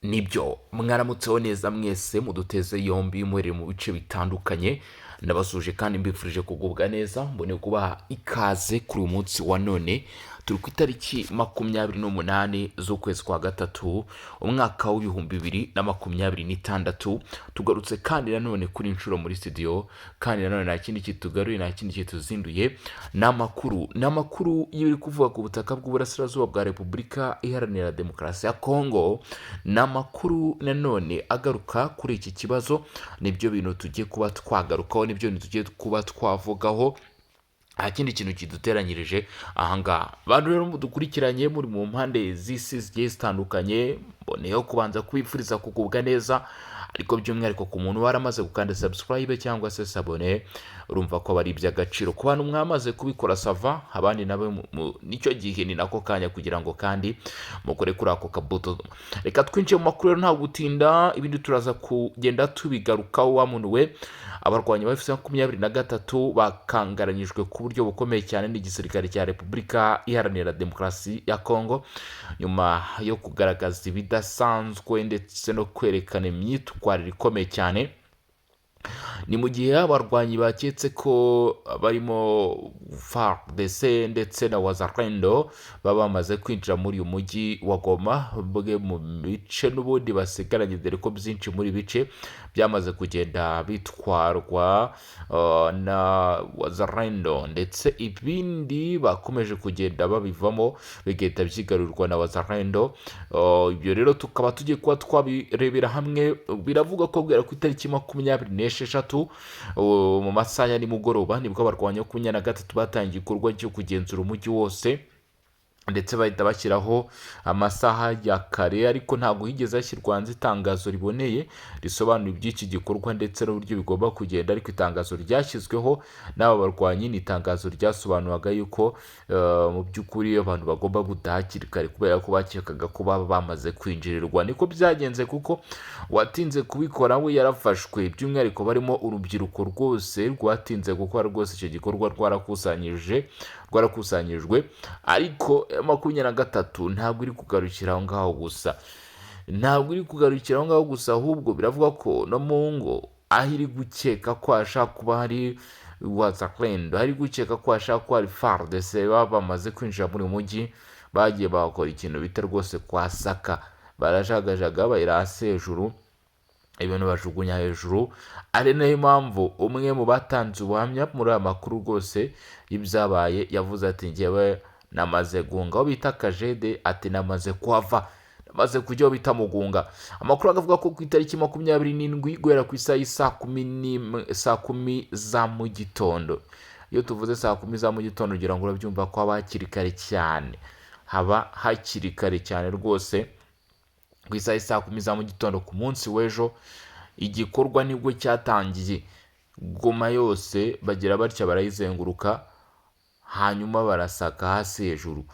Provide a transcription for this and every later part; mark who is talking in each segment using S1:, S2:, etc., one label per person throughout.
S1: Nibyo, mwaramutseho neza mwese muduteze yombi muherereye mu bice bitandukanye. Ndabasuje kandi mbifurije kugubwa neza, mbone kubaha ikaze kuri uyu munsi wa none. Turi ku itariki 28 z'ukwezi kwa gatatu, umwaka w'2026. Tugarutse kandi nanone kuri inshuro muri studio, kandi nanone nta kindi kitugaruye, nta kindi kituzinduye, ni amakuru, ni amakuru y'ibiri kuvuga ku butaka bw'uburasirazuba bwa Repubulika Iharanira Demokarasi ya Kongo. Ni amakuru nanone agaruka kuri iki kibazo. Nibyo bintu tugiye kuba twagarukaho, nibyo bintu tugiye kuba twavugaho, nta kindi kintu kiduteranyirije ahangaha. Bantu rero mudukurikiranye muri mu mpande z'isi zigiye zitandukanye, mboneyeho kubanza kubifuriza kugubwa neza, ariko by'umwihariko ku muntu waramaze gukanda subscribe cyangwa se s'abonner, urumva ko aba ari iby'agaciro. Ku bantu mwamaze kubikora, ça va, abandi nabo nicyo gihe, ni nako kanya kugira ngo kandi mukore kuri ako kabuto. Reka twinjiye mu makuru rero, nta gutinda, ibindi turaza kugenda tubigarukaho. Wa muntu we, abarwanyi ba AFC 23 bakangaranyijwe ku buryo bukomeye cyane n'igisirikare cya Repubulika Iharanira Demokarasi ya Kongo, nyuma yo kugaragaza ibidasanzwe ndetse no kwerekana imyitwarire ikomeye cyane. Ni mu gihe abarwanyi baketse ko barimo FARDC ndetse na Wazalendo baba bamaze kwinjira muri uyu mujyi wa Goma, bwe mu bice n'ubundi basigaranye, dore ko byinshi muri bice byamaze kugenda bitwarwa na Wazalendo, ndetse ibindi bakomeje kugenda babivamo bigahita byigarurwa na Wazalendo. Ibyo rero tukaba tugiye kuba twabirebera hamwe. Biravuga ko guhera ku itariki 26 mu masaha ya nimugoroba, nibwo abarwanyi 23 batangiye igikorwa cyo kugenzura umujyi wose, ndetse bahita bashyiraho amasaha ya kare, ariko ntabwo higeze hashyirwa hanze itangazo riboneye risobanura iby'iki gikorwa ndetse n'uburyo bigomba kugenda. Ariko itangazo ryashyizweho n'aba barwanyi ni itangazo ryasobanuraga yuko mu by'ukuri abantu bagomba gutaha hakiri kare, kubera ko bakekaga ko baba bamaze kwinjirirwa. Niko byagenze, kuko uwatinze kubikora we yarafashwe. By'umwihariko barimo urubyiruko rwose rwatinze gukora rwose icyo gikorwa, rwarakusanyijwe. Ariko 23 ntabwo iri kugarukira aho ngaho gusa, ntabwo iri kugarukira aho ngaho gusa, ahubwo biravuga ko no mu ngo aho iri gukeka ko hashobora kuba hari Wazalendo, hari gukeka ko hashobora kuba hari FARDC, baba bamaze kwinjira muri uyu mujyi, bagiye bakora ikintu bita rwose kwasaka, barajagajaga, bayira hasi hejuru, ibintu bajugunya hejuru. Ari nayo mpamvu umwe mu batanze ubuhamya muri aya makuru rwose y'ibyabaye yavuze ati: "Ngewe namaze guhunga aho bita Kajede," ati: "Namaze kuhava, namaze kujya aho bita Mugunga." Amakuru akavuga ko ku itariki 27, guhera ku isaha y'i 11, saa 10 za mu gitondo. Iyo tuvuze saa 10 za mu gitondo, ugira ngo urabyumva ko haba hakiri kare cyane, haba hakiri kare cyane rwose. Ku isaha y'i 10 za mu gitondo ku munsi w'ejo, igikorwa nibwo cyatangiye. Goma yose bagira batya barayizenguruka, hanyuma barasaka hasi hejuru.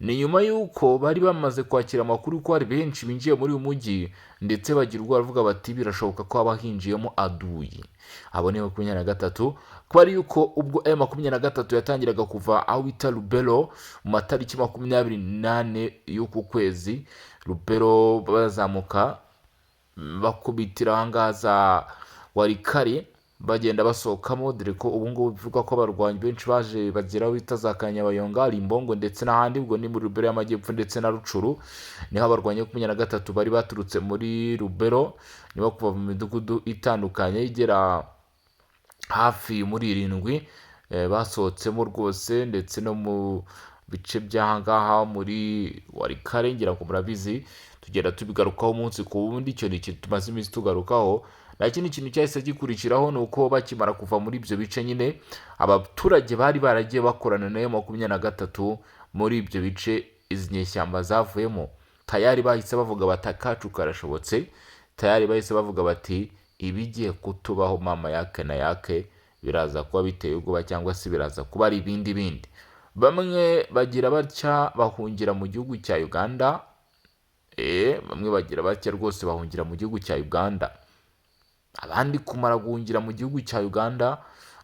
S1: Ni nyuma y'uko bari bamaze kwakira amakuru ko hari benshi binjiye muri uyu mujyi, ndetse bagira ubwoba, bavuga bati: "Birashoboka ko haba hinjiyemo adui." Abo ni 23, kuba ari yuko ubwo M23 yatangiraga kuva aho bita Lubero mu matariki 24 y'uku kwezi, Lubero bazamuka bakubitira ahangaha za Walikale, bagenda basohokamo, dore ko ubu ngubu bivugwa ko abarwanyi benshi baje bagera aho bita za Kanyabayonga, Limbongo ndetse n'ahandi. Ubwo ni muri Lubero y'Amajyepfo ndetse na Rutshuru, niho abarwanyi 23 bari baturutse muri Lubero, nibo kuva mu midugudu itandukanye igera hafi muri irindwi basohotsemo rwose, ndetse no mu bice by'ahangaha muri Walikale. Ngira ngo murabizi, tugenda tubigarukaho umunsi ku wundi. Icyo ni ikintu tumaze iminsi tugarukaho. Nta kindi kintu cyahise gikurikiraho, ni uko bakimara kuva muri ibyo bice nyine, abaturage bari baragiye bakorana nayo 23 muri ibyo bice izi nyeshyamba zavuyemo, tayari bahise bavuga bati: "Akacu karashobotse." Tayari bahise bavuga bati: "Ibigiye kutubaho mama yake na yake biraza kuba biteye ubwoba, cyangwa se biraza kuba ari ibindi bindi." Bamwe bagira batya bahungira mu gihugu cya Uganda. Bamwe bagira batya rwose bahungira mu gihugu cya Uganda. Abandi kumara guhungira mu gihugu cya Uganda,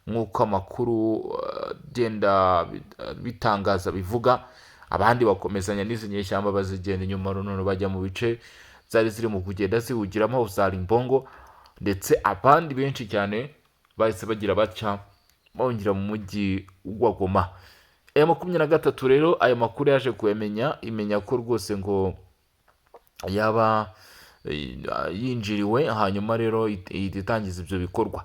S1: nk'uko amakuru agenda bitangaza bivuga, abandi bakomezanya n'izi nyeshyamba, bazigenda inyuma, none bajya mu bice zari ziri mu kugenda ziwugiramo za Limbongo, ndetse abandi benshi cyane bahise bagira batya bongera mu mujyi wa Goma. Aya 23 rero, aya makuru yaje kuyamenya, imenya ko rwose ngo yaba yinjiriwe, hanyuma rero ihita itangiza ibyo bikorwa.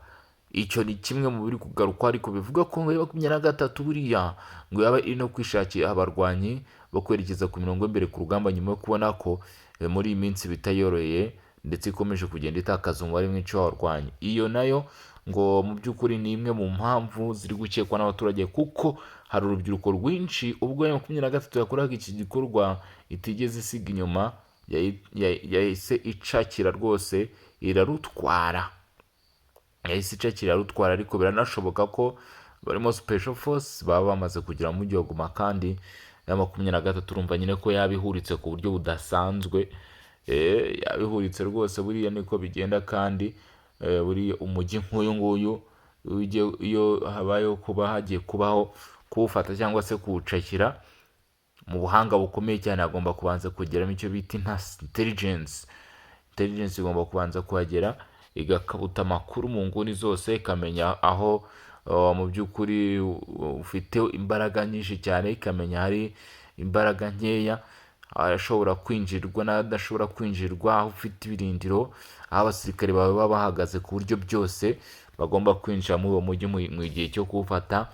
S1: Icyo ni kimwe mu biri kugarukwa, ariko bivuga ko ngo 23 buriya ngo yaba iri no kwishakira abarwanyi bo kwerekeza ku mirongo y'imbere ku rugamba, nyuma yo kubona ko muri iyi minsi bitayoroheye, ndetse ikomeje kugenda itakaza umubare mwinshi w'abarwanyi. Iyo nayo ngo mu by'ukuri ni imwe mu mpamvu ziri gukekwa n'abaturage, kuko hari urubyiruko rwinshi ubwo 23 yakoraga iki gikorwa itigeze isiga inyuma, yahise icakira rwose irarutwara, yahise icakira irarutwara. Ariko biranashoboka ko barimo special force baba bamaze kugera mu mujyi wa Goma, kandi ya 23 urumva nyine ko yaba ihuritse ku buryo budasanzwe. Yaba ihuritse rwose, buriya niko bigenda. Kandi buriya umujyi nk'uyu nguyu iyo habayeho kuba hagiye kubaho kuwufata cyangwa se kuwucakira mu buhanga bukomeye cyane, hagomba kubanza kugeramo icyo bita intasi, intelligence. Intelligence igomba kubanza kuhagera, igakabuta amakuru mu nguni zose, ikamenya aho mu by'ukuri ufite imbaraga nyinshi cyane, ikamenya hari imbaraga nkeya, ashobora kwinjirwa n'adashobora kwinjirwa, aho ufite ibirindiro, aho abasirikare bawe baba bahagaze, ku buryo byose bagomba kwinjira muri uwo mujyi mu gihe cyo kuwufata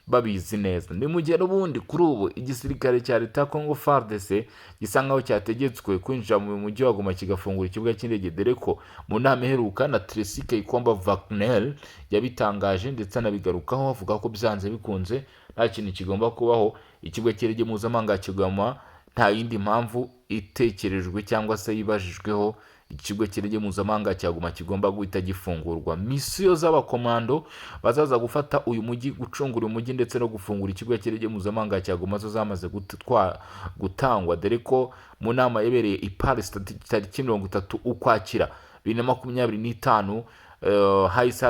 S1: babizi neza. Ni mu gihe n'ubundi kuri ubu igisirikare cya leta ya Congo FARDC gisa nkaho cyategetswe kwinjira mu mujyi wa Goma, kigafungura ikibuga cy'indege, dore ko mu nama iheruka na Tracy Kayikwamba Wagner yabitangaje ndetse anabigarukaho, avuga ko byanze bikunze nta kintu kigomba kubaho, ikibuga cy'indege mpuzamahanga cya Goma nta yindi mpamvu itekerejwe cyangwa se yibajijweho, ikigo cy'indege mpuzamahanga cya Goma kigomba guhita gifungurwa. Misiyo z'abakomando bazaza gufata uyu mujyi, gucungura uyu mujyi ndetse no gufungura ikigo cy'indege mpuzamahanga cya Goma zo zamaze gutangwa, dore ko mu nama yabereye i Paris tariki 30 Ukwakira 2025, hahise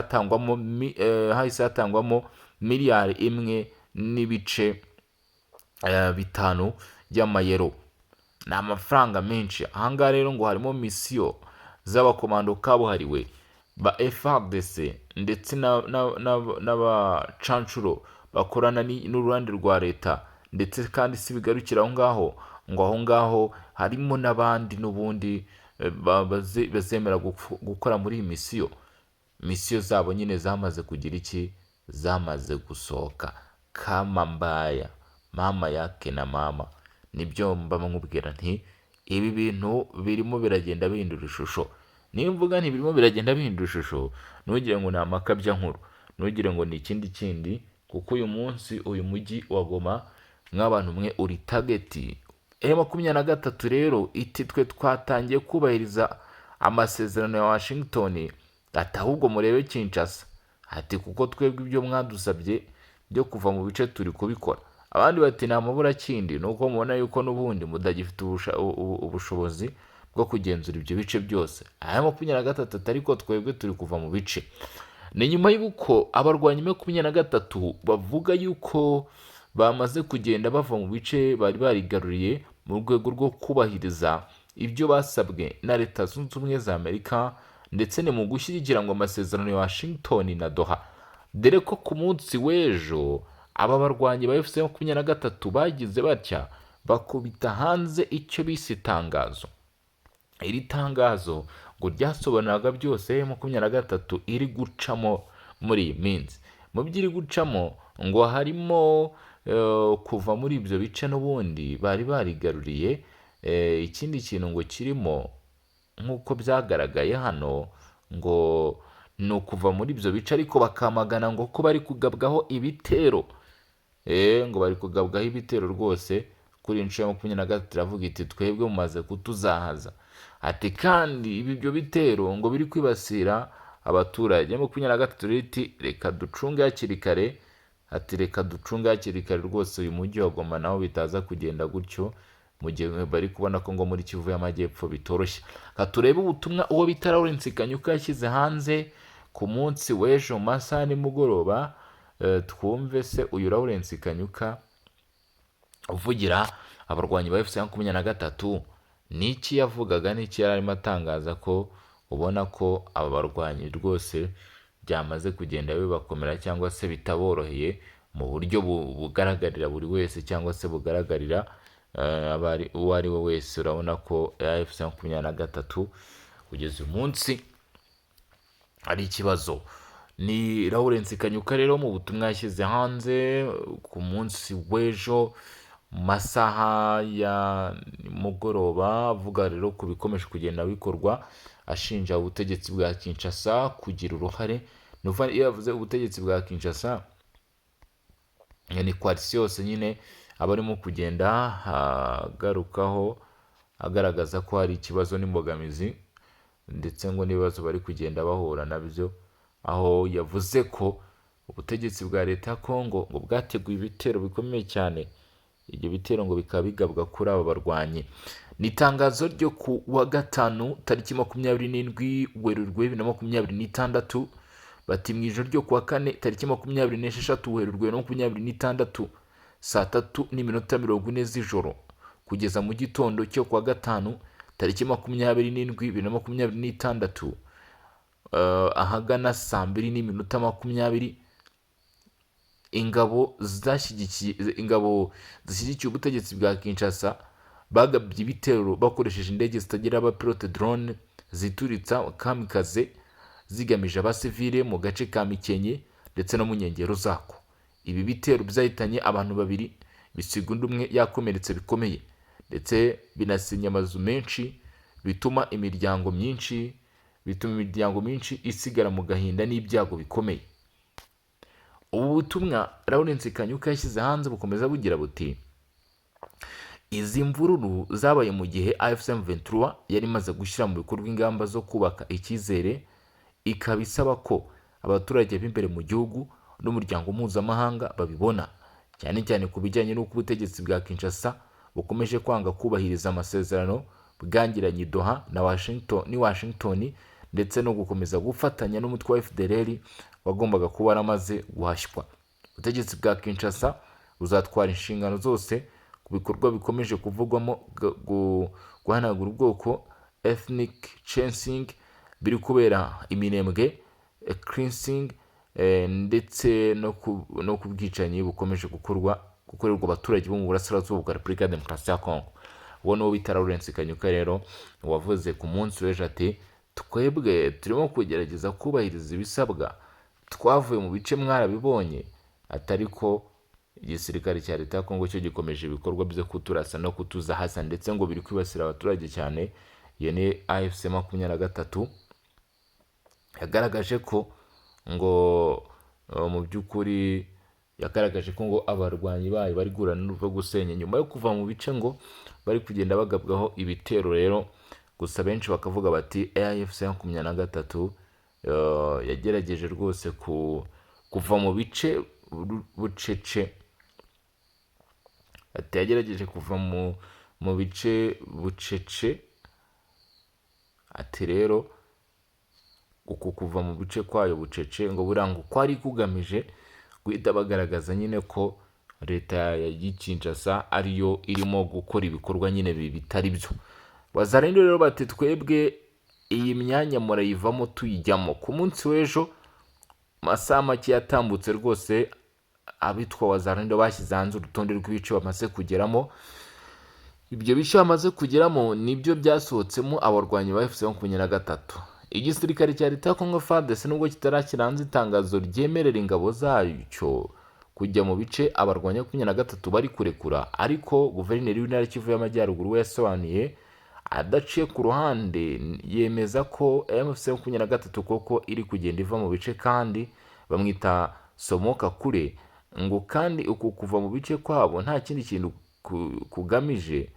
S1: hatangwamo miliyari 1.5 y'amayero. Ni amafaranga menshi. Ahangaha rero ngo harimo misiyo z'abakomando kabuhariwe ba FARDC ndetse n'abacanshuro bakorana n'uruhande rwa leta, ndetse kandi si bigarukira aho ngaho, ngo aho ngaho harimo n'abandi n'ubundi bazemera gukora muri iyi misiyo. Misiyo zabo nyine zamaze kugira iki? Zamaze gusohoka. Kama mbaya mama yake na mama, nibyo mba nkubwira nti ibi bintu birimo biragenda bihindura ishusho. Niyo mvuga nti birimo biragenda bihindura ishusho, ntugire ngo ni amakabya nkuru, ntugire ngo ni ikindi kindi, kuko uyu munsi uyu mujyi wa Goma nk'abantu mwe uri target. M23 rero iti twe twatangiye kubahiriza amasezerano ya Washington, ati ahubwo murebe Kinshasa, ati kuko twebwe ibyo mwadusabye byo kuva mu bice turi kubikora. Abandi bati nta maburakindi, ni uko mubona yuko n'ubundi mudagifite ubushobozi bwo kugenzura ibyo bice byose. Aya 23 ati ariko twebwe turi kuva mu bice. Ni nyuma y'uko abarwanyi 23 bavuga yuko bamaze kugenda bava mu bice bari barigaruriye mu rwego rwo kubahiriza ibyo basabwe na Leta Zunze Ubumwe za Amerika, ndetse ni mu gushyigikira ngo amasezerano ya Washington na Doha, dore ko ku munsi w'ejo aba barwanyi ba FC 23 bagize batya bakubita hanze icyo bise itangazo. Iri tangazo ngo ryasobanuraga byose 23 iri gucamo muri iyi minsi. Mu byo iri gucamo ngo harimo kuva muri ibyo bice n'ubundi bari barigaruriye. Ikindi kintu ngo kirimo nk'uko byagaragaye hano ngo ni ukuva muri ibyo bice, ariko bakamagana ngo ko bari kugabwaho ibitero, ngo bari kugabwaho ibitero rwose. Kuri iyi nshuro ya 23 iravuga iti twebwe mumaze kutuzahaza, ati kandi ibi ibyo bitero ngo biri kwibasira abaturage. 23 rero iti reka ducunge hakiri kare, ati reka ducunge hakiri kare rwose uyu mujyi wa Goma nawo bitaza kugenda gutyo, mu gihe bari kubona ko ngo muri Kivu y'Amajyepfo bitoroshye. Reka turebe ubutumwa uwo bita Lawrence Kanyuka yashyize hanze ku munsi w'ejo mu masaha ya nimugoroba. Twumve se uyu Lawrence Kanyuka uvugira abarwanyi ba FC 23 Ni iki yavugaga? N'iki yari arimo atangaza, ko ubona ko aba barwanyi rwose byamaze kugenda bibakomera cyangwa se bitaboroheye mu buryo bugaragarira buri wese cyangwa se bugaragarira uwo ari we wese? Urabona ko AFC 23 kugeza uyu munsi ari ikibazo. Ni Lawrence Kanyuka rero, mu butumwa yashyize hanze ku munsi w'ejo mu masaha ya nimugoroba, avuga rero ku bikomeje kugenda bikorwa, ashinja ubutegetsi bwa Kinshasa kugira uruhare. Ni ukuvuga, iyo yavuze ubutegetsi bwa Kinshasa, ni coalition yose nyine aba arimo kugenda agarukaho, agaragaza ko hari ikibazo n'imbogamizi ndetse ngo n'ibibazo bari kugenda bahura nabyo, aho yavuze ko ubutegetsi bwa leta ya Kongo ngo bwateguye ibitero bikomeye cyane, ibyo bitero ngo bikaba bigabwa kuri aba barwanyi. Ni itangazo ryo ku wa gatanu, tariki 27 Werurwe 2026. Bati: mu ijoro ryo ku wa kane, tariki 26 Werurwe 2026, saa 3:40 z'ijoro kugeza mu gitondo cyo ku wa gatanu, tariki 27 2026, ahagana saa 2:20, ingabo zishyigikiye ubutegetsi bwa Kinshasa bagabye ibitero bakoresheje indege zitagira abapilote, drone zituritsa kamikaze, zigamije abasivile mu gace ka Mikenke ndetse no mu nkengero zako. Ibi bitero byahitanye abantu babiri, bisiga undi umwe yakomeretse bikomeye, ndetse binasenya amazu menshi, bituma imiryango myinshi isigara mu gahinda n'ibyago bikomeye. Ubu butumwa Lawrence Kanyuka yashyize hanze bukomeza bugira buti: izi mvururu zabaye mu gihe AFC M23 yari imaze gushyira mu bikorwa ingamba zo kubaka icyizere, ikaba isaba ko abaturage b'imbere mu gihugu n'umuryango mpuzamahanga babibona, cyane cyane ku bijyanye n'uko ubutegetsi bwa Kinshasa bukomeje kwanga kubahiriza amasezerano bwagiranye i Doha na Washington, ni Washington, ndetse no gukomeza gufatanya n'umutwe wa FDLR wagombaga kuba waramaze guhashywa. Ubutegetsi bwa Kinshasa buzatwara inshingano zose ku bikorwa bikomeje kuvugwamo guhanagura ubwoko, ethnic cleansing, biri kubera Iminembwe, cleansing, ndetse no ku bwicanyi bukomeje gukorerwa abaturage bo mu burasirazuba bwa Repubulika ya Demokarasi ya Kongo. Uwo ni uwo bita Lawrence Kanyuka rero, wavuze ku munsi w'ejo ati: twebwe turimo kugerageza kubahiriza ibisabwa, twavuye mu bice mwarabibonye, atari ko igisirikare cya leta ya Kongo cyo gikomeje ibikorwa byo kuturasa no kutuzahaza, ndetse ngo biri kwibasira abaturage cyane. Iyo ni AFC 23 yagaragaje ko ngo mu by'ukuri yagaragaje ko ngo abarwanyi bayo bari guhura n'uruva gusenya nyuma yo kuva mu bice, ngo bari kugenda bagabwaho ibitero rero. Gusa benshi bakavuga bati AFC 23 yagerageje rwose kuva mu bice bucece. Ati yagerageje kuva mu bice bucece. Ati rero uku kuva mu bice kwayo bucece ngo buriya ngo kwari kugamije guhita bagaragaza nyine ko leta ya Kinshasa ariyo irimo gukora ibikorwa nyine bitari byo. Wazalendo rero bati: twebwe iyi myanya murayivamo tuyijyamo. Ku munsi w'ejo, masaha make yatambutse rwose, abitwa Wazalendo bashyize hanze urutonde rw'ibice bamaze kugeramo. Ibyo bice bamaze kugeramo nibyo byasohotsemo abarwanyi ba AFC 23. Igisirikare cya leta ya Congo FARDC, nubwo kitarashyira hanze itangazo ryemerera ingabo zacyo kujya mu bice abarwanyi 23 bari kurekura, ariko guverineri w'intara Kivu y'Amajyaruguru we yasobanuye adaciye ku ruhande, yemeza ko AFC 23 koko iri kugenda iva mu bice, kandi bamwita Somoka Kure, ngo kandi uku kuva mu bice kwabo nta kindi kintu kugamije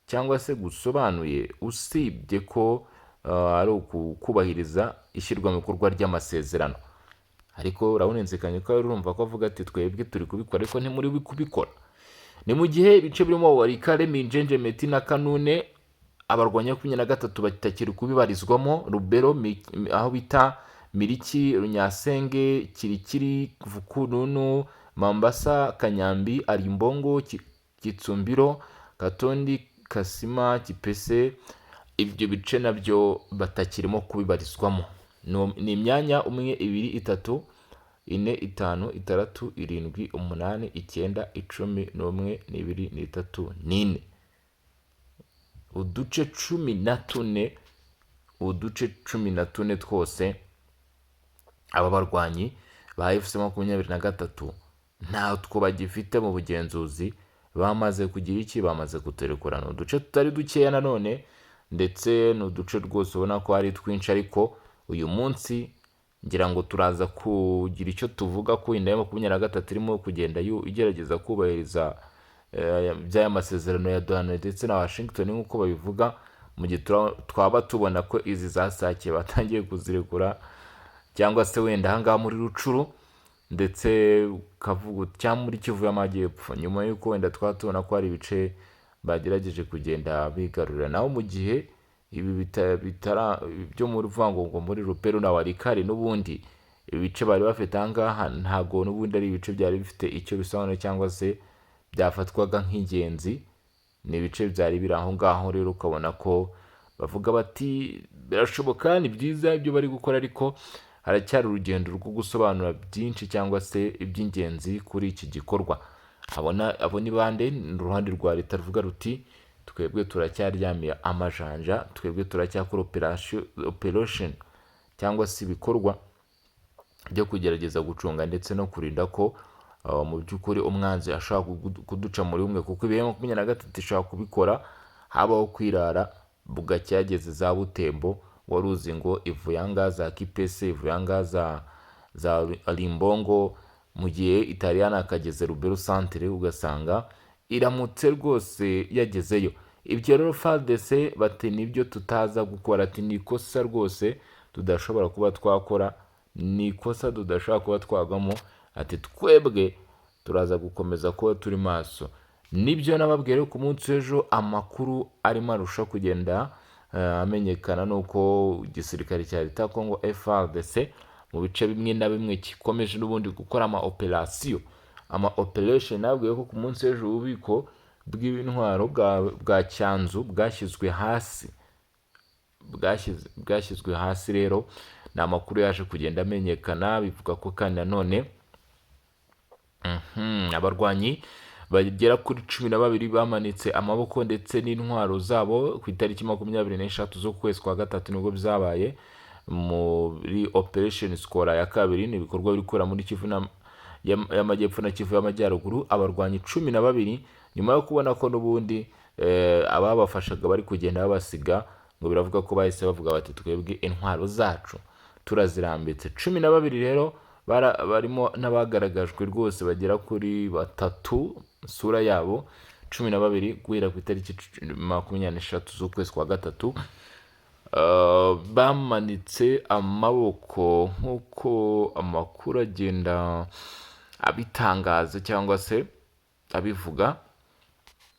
S1: cyangwa se gusobanuye usibye ko ari ukubahiriza ishyirwa mu bikorwa ry'amasezerano. Ariko urabona ko urumva ko avuga ati twebwe turi kubikora, ariko ntimuri kubikora. Ni mu gihe ibice birimo Walikale, Minjenje, Meti na Kanune abarwanya 23 batakiri kubibarizwamo, Rubero, aho bita Miriki, Runyasenge, Kirikiri, Vukununu, Mambasa, Kanyambi, Arimbongo, Kitsumbiro, Katondi. Kasima, Kipese, ibyo bice nabyo batakirimo kubibarizwamo. Ni imyanya umwe, ibiri, itatu, ine, itanu, itandatu, irindwi, umunani, icyenda, 11, n'ibiri, n'itatu, n'ine, uduce 14, uduce 14 twose aba barwanyi ba AFC 23 ntatwo bagifite mu bugenzuzi. Bamaze kugira iki? Bamaze kuturekura. Ni uduce tutari dukeya nanone, ndetse ni uduce rwose ubona ko ari twinshi. Ariko uyu munsi ngira ngo turaza kugira icyo tuvuga ko inda ya 23 irimo kugenda igerageza kubahiriza by'aya masezerano ya Doha ndetse na Washington nk'uko babivuga, mu gihe twaba tubona ko izi za Sake batangiye kuzirekura, cyangwa se wenda ahangaha muri Rutshuru ndetse ukavuga cyangwa muri Kivu y'Amajyepfo, nyuma y'uko wenda twaba tubona ko hari ibice bagerageje kugenda bigarurira. Naho mu gihe ibi bitara byo muri ngo ngo muri Lubero na Walikale, n'ubundi ibice bari bafite ahangaha ntabwo n'ubundi ari ibice byari bifite icyo bisobanuye cyangwa se byafatwaga nk'ingenzi. Ni ibice byari biri aho ngaho. Rero ukabona ko bavuga bati birashoboka, ni byiza ibyo bari gukora, ariko haracyari urugendo rwo gusobanura byinshi cyangwa se iby'ingenzi kuri iki gikorwa. Abona abo ni bande? Ni uruhande rwa leta ruvuga ruti twebwe turacyaryamiye amajanja, twebwe turacyakora operation cyangwa se ibikorwa byo kugerageza gucunga ndetse no kurinda ko mu by'ukuri umwanzi ashobora kuduca muri umwe, kuko ibihe 23 ishobora kubikora habaho kwirara bugacya yageze za Butembo, wari uzi ngo ivuye ahangaha za Kipese, ivuye ahangaha za Limbongo, mu gihe itari yanakageze Lubero centre, ugasanga iramutse rwose yagezeyo. Ibyo rero FARDC bati nibyo tutaza gukora, ati ni ikosa rwose tudashobora kuba twakora, ni ikosa tudashobora kuba twagwamo, ati twebwe turaza gukomeza kuba turi maso. Nibyo nababwiye rero ku munsi w'ejo. Amakuru arimo arushaho kugenda amenyekana nuko igisirikare cya leta ya Congo FARDC mu bice bimwe na bimwe gikomeje n'ubundi gukora ama operation, ama operation. Nabwiye ko ku munsi w'ejo ububiko bw'intwaro bwa Cyanzu bwashyizwe hasi, bwashyizwe hasi. Rero ni amakuru yaje kugenda amenyekana. Bivuga ko kandi nanone abarwanyi bagera kuri 12 bamanitse amaboko ndetse n'intwaro zabo ku itariki 23 z'ukwezi kwa gatatu, nibwo byabaye muri operation Sokola ya kabiri. Ni ibikorwa biri kubera muri Kivu y'Amajyepfo na Kivu y'Amajyaruguru. Abarwanyi 12, nyuma yo kubona ko n'ubundi ababafashaga bari kugenda babasiga, ngo biravuga ko bahise bavuga bati twebwe intwaro zacu turazirambitse. 12 rero barimo n'abagaragajwe rwose bagera kuri batatu isura yabo, 12 guhera ku itariki 23 z'ukwezi kwa gatatu bamanitse amaboko nk'uko amakuru agenda abitangaza cyangwa se abivuga.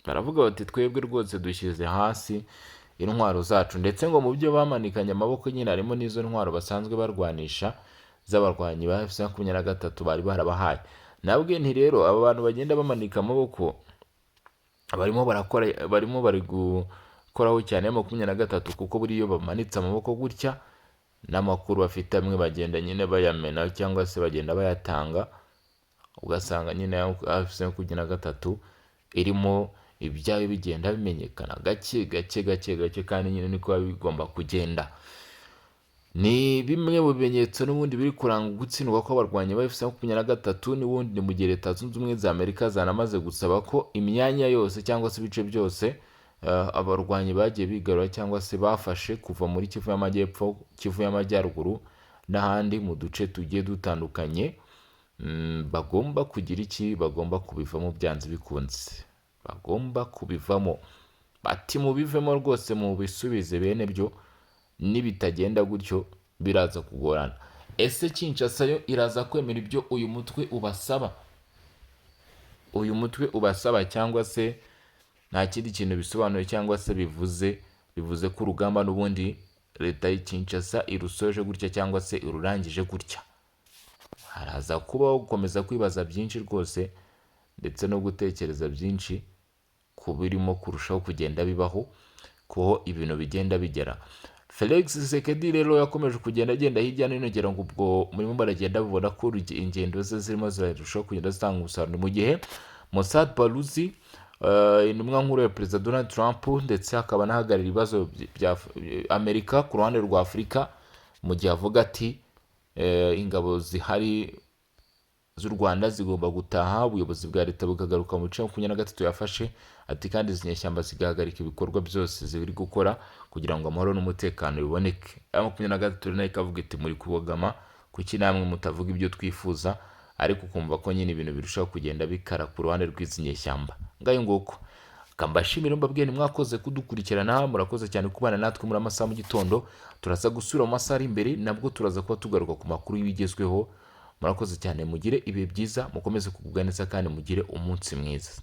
S1: Baravuga bati twebwe rwose dushyize hasi intwaro zacu. Ndetse ngo mu byo bamanikanye amaboko nyine harimo n'izo ntwaro basanzwe barwanisha z'abarwanyi ba AFC 23 bari barabahaye. Nabwe nti rero aba bantu bagenda bamanika amaboko barimo barakora, barimo bari gukoraho cyane ya 23, kuko buriya iyo bamanitse amaboko gutya n'amakuru bafite amwe bagenda nyine bayamena cyangwa se bagenda bayatanga, ugasanga nyine AFC 23 irimo ibyayo bigenda bimenyekana gake gake gake gake, kandi nyine niko biba bigomba kugenda. Ni bimwe mu bimenyetso n'ubundi biri kuranga gutsindwa kw'abarwanyi ba AFC 23. N'ubundi ni mu gihe Leta Zunze Ubumwe za Amerika zanamaze gusaba ko imyanya yose cyangwa se ibice byose abarwanyi bagiye bigarura cyangwa se bafashe kuva muri Kivu y'Amajyepfo, Kivu y'Amajyaruguru n'ahandi mu duce tugiye dutandukanye, bagomba kugira iki? Bagomba kubivamo byanze bikunze, bagomba kubivamo. Bati mubivemo rwose, mubisubize bene byo, nibitagenda gutyo biraza kugorana. Ese Kinshasa yo iraza kwemera ibyo uyu mutwe ubasaba, uyu mutwe ubasaba, cyangwa se nta kindi kintu bisobanuye cyangwa se bivuze ko urugamba n'ubundi leta y'i Kinshasa irusoje gutya cyangwa se irurangije gutya? Haraza kubaho gukomeza kwibaza byinshi rwose ndetse no gutekereza byinshi. ku birimo kurushaho kugenda bibaho, ko ibintu bigenda bigera. Felix Tshisekedi rero yakomeje kugenda agenda hirya no hino, ngira ngo ubwo murimo baragenda babona ko ingendo ze zirimo zirarushaho kugenda zitanga umusaruro, mu gihe Massad Boulos, intumwa nkuru ya Perezida Donald Trump, ndetse akaba anahagarariye ibibazo bya Amerika ku ruhande rwa Afurika, mu gihe avuga ati ingabo zihari z'u Rwanda zigomba gutaha, ubuyobozi bwa leta bukagaruka mu bice 23 yafashe, ati kandi izi nyeshyamba zigahagarika ibikorwa byose ziri gukora kugira ngo amahoro n'umutekano biboneke. M23 nayo ikavuga iti muri kubogama, kuki namwe mutavuga ibyo twifuza? Ariko ukumva ko nyine ibintu birushaho kugenda bikara ku ruhande rw'izi nyeshyamba. Ngayo nguko, mbashimire, mbabwire mwakoze kudukurikirana, murakoze cyane kubana natwe muri amasaha mu gitondo. Turaza gusubira mu masaha ari imbere, nabwo turaza kuba tugaruka ku makuru y'ibigezweho. Murakoze cyane, mugire ibihe byiza, mukomeze kugubwa neza kandi mugire umunsi mwiza.